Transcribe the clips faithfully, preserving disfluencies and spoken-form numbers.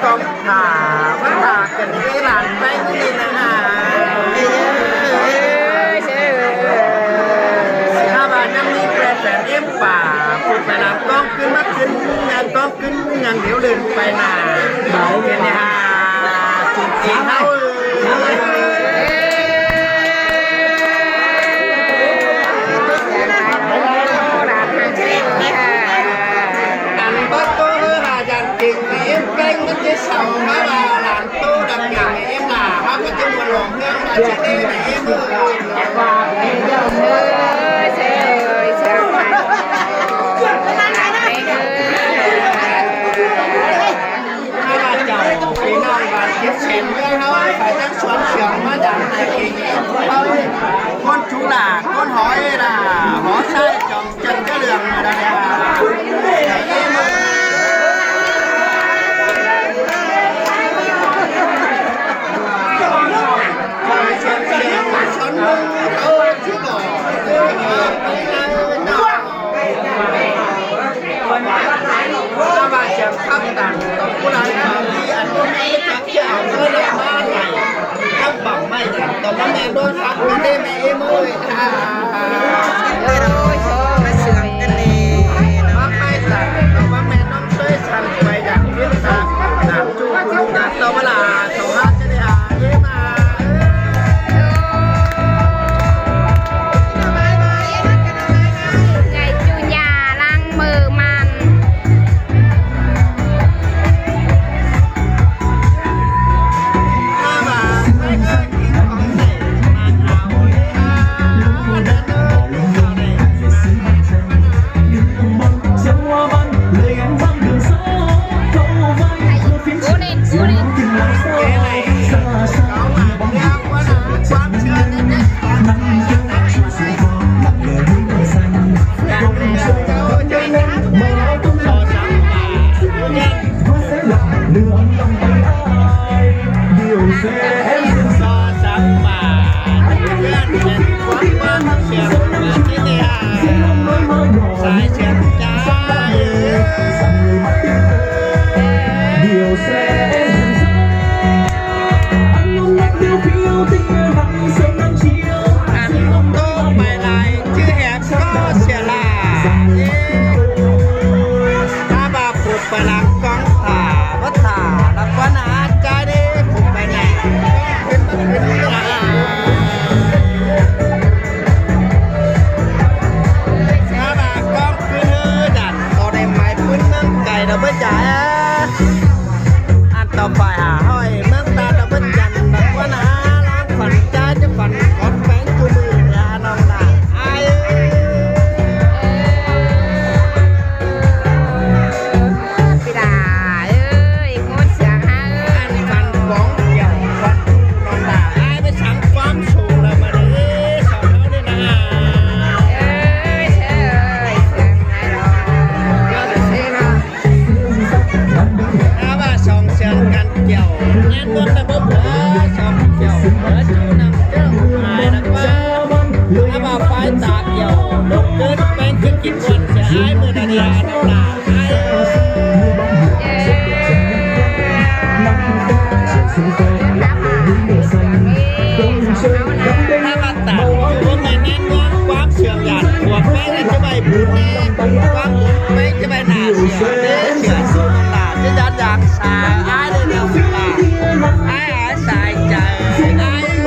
ꞌcóng thả, ꞌmá thả cận ꞌmí lan ꞌpéng ꞌnị ꞌnớ hả. ꞌSướng ꞌva ꞌnhắng ꞌmí ꞌpẹt phén ꞌếm pả, phủ pay ꞌnặn ꞌcóng ꞌcứn ꞌmá ꞌcứn, ꞌnhắng ꞌcóng ꞌcứn ꞌnhắng điêu lươn pay ꞌnạ. Pên ꞌnị hả, chủng chính ꞌháu. Ăn báu ꞌtố ꞌhứ hả dản chính ꞌmí ꞌếm ꞌpéng ꞌmá ꞌchí sau ꞌmá ꞌva lan ꞌtố đăm chính ꞌmí ꞌếm lả, ꞌmá ꞌcọ ꞌchí ꞌmưa lỏng ꞌmướng ꞌmá ꞌchí ꞌnị ꞌmí ꞌếm ꞌmưa. ꞌMá ꞌva chảu, ꞌpi ꞌnọng ꞌva kiếp sẻn ꞌmướng ꞌháu, phải ꞌtáng suốn sương ꞌmá dản ꞌtẹ king ꞌháu. ꞌCốn chú lả, ꞌcốn hói lả, hói sai chong chân cái đường mà đàn Ngày chủ nhà đang mở màn. Ăn tó pay hả ꞌhọi ꞌmướng ta ta bớt chăn ta ꞌquá ná láng phắn ꞌchái chứ phắn cón phén cu mự ꞌnị hả ꞌnọng lả. Ai ơi. Phi đà ơi, ꞌcốn sương hả ơi. Ăn phắn cón dẻo phắn ꞌnọng lả. Ai báu sắng ꞌquám sung la ꞌva đảy song ꞌháu ꞌnị ná. Ơi, ơi, sương hả ꞌnọng. ꞌVa song sương căn kiẻo, ꞌnhắng ꞌmướng ta báu ꞌva song kiẻo, ꞌva ꞌchu năm kiẻo, ai ꞌnặn ꞌva, ꞌva phái ta kiẻo, lốc ꞌcứn ꞌpéng ꞌcứn kin ꞌmuôn sia ai ꞌmưa đa đa đa đa, ai ơi. ꞌVa ta, ꞌchu ꞌmướng ꞌnhắng ꞌmướng ꞌquám sương dản, ꞌquám ꞌpéng ꞌchí ꞌvạy bun ꞌnị, ꞌquám bun ꞌpéng ꞌchí ꞌvạy nả sia ꞌnị, sia ꞌchu năm ta, ꞌchí dản dản sa, ai đảy đảy ta, ai ai sai chaư, ai ơi.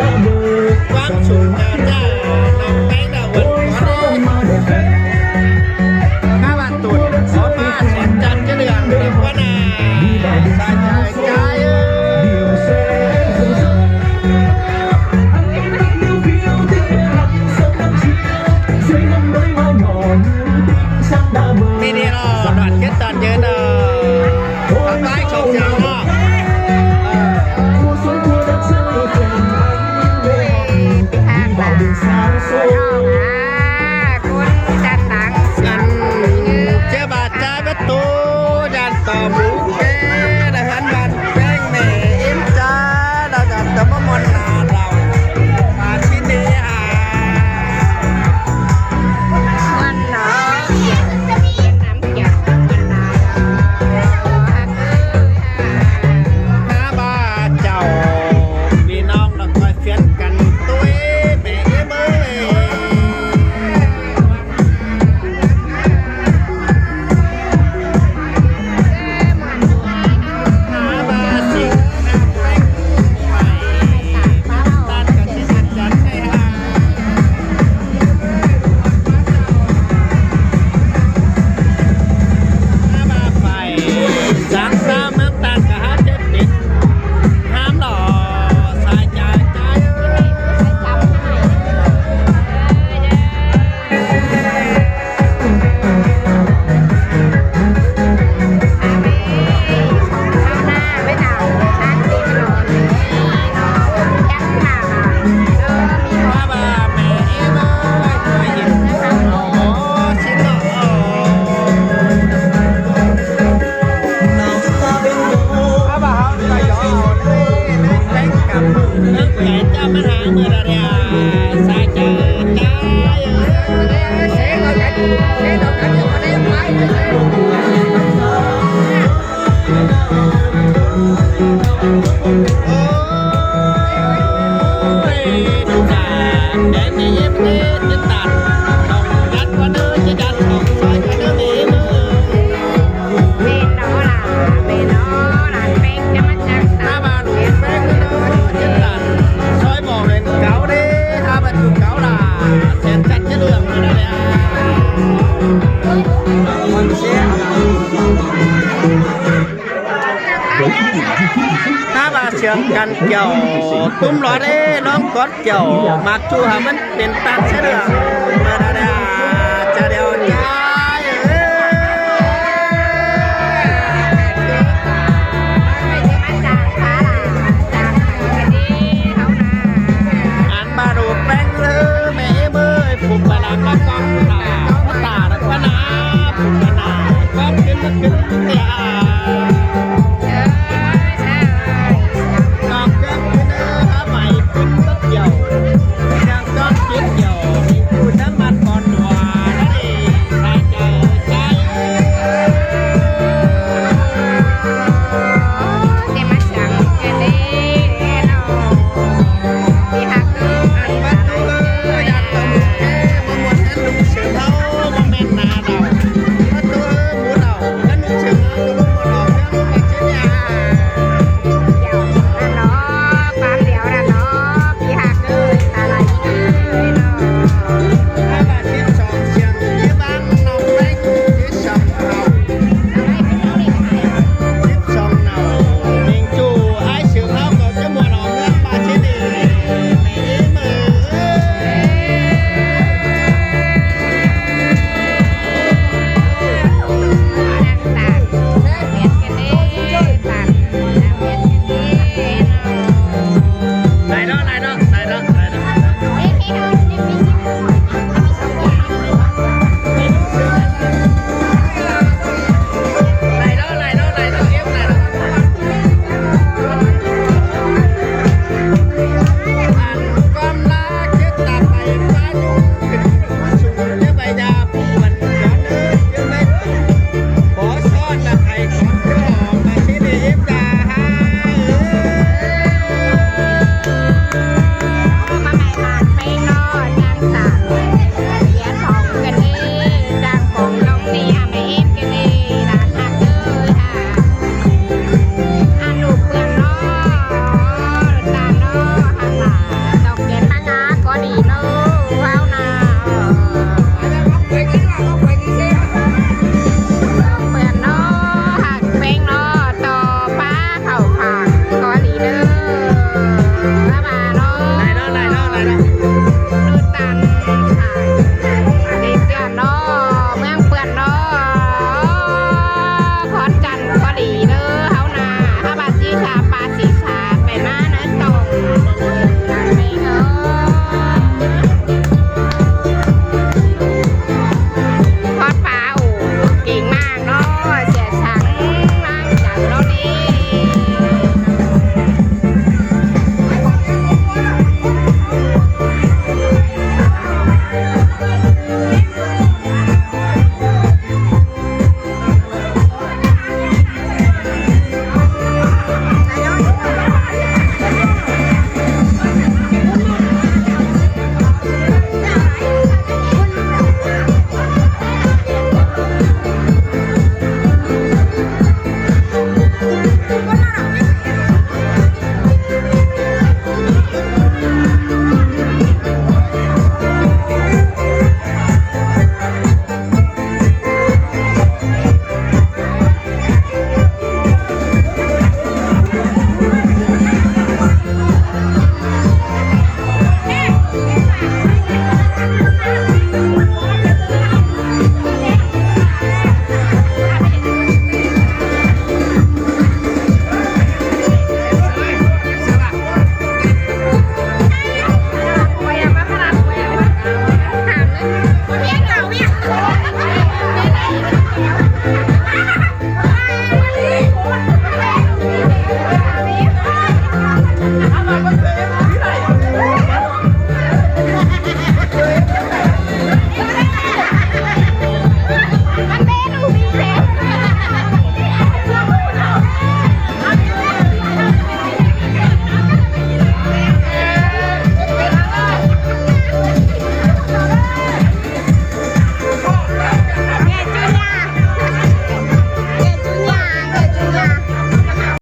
ꞌQuám sung ta ꞌchạ, ꞌnọng ꞌpéng đa ꞌvắn cón ꞌnị. ꞌMá ꞌva tụt. ꞌHá ꞌva siêng căn kiẻo tủm lỏ ꞌlế ꞌlóng cót kiẻo ꞌmặc ꞌchu hảư ꞌmắn pên ꞌtáng sia ꞌlưạng. Chả đéo chả. Ăn ꞌva đu ꞌpéng ꞌlớ ꞌmẹ ꞌới ới, phủ ꞌva ꞌlạ ꞌmá ꞌcóng tả, tả ꞌlạ ꞌquá ná, phủ ꞌva ná, ꞌcóng kin ꞌmá kin ꞌtẹ. ꞌNọng kin kin ꞌhá ꞌvạy kin ꞌmá kiẻo, ꞌnhắng ꞌcóng kin kiẻo, phủ ꞌnắm ꞌmắn ꞌcón ꞌlua, ꞌnị, sai chaư, sai.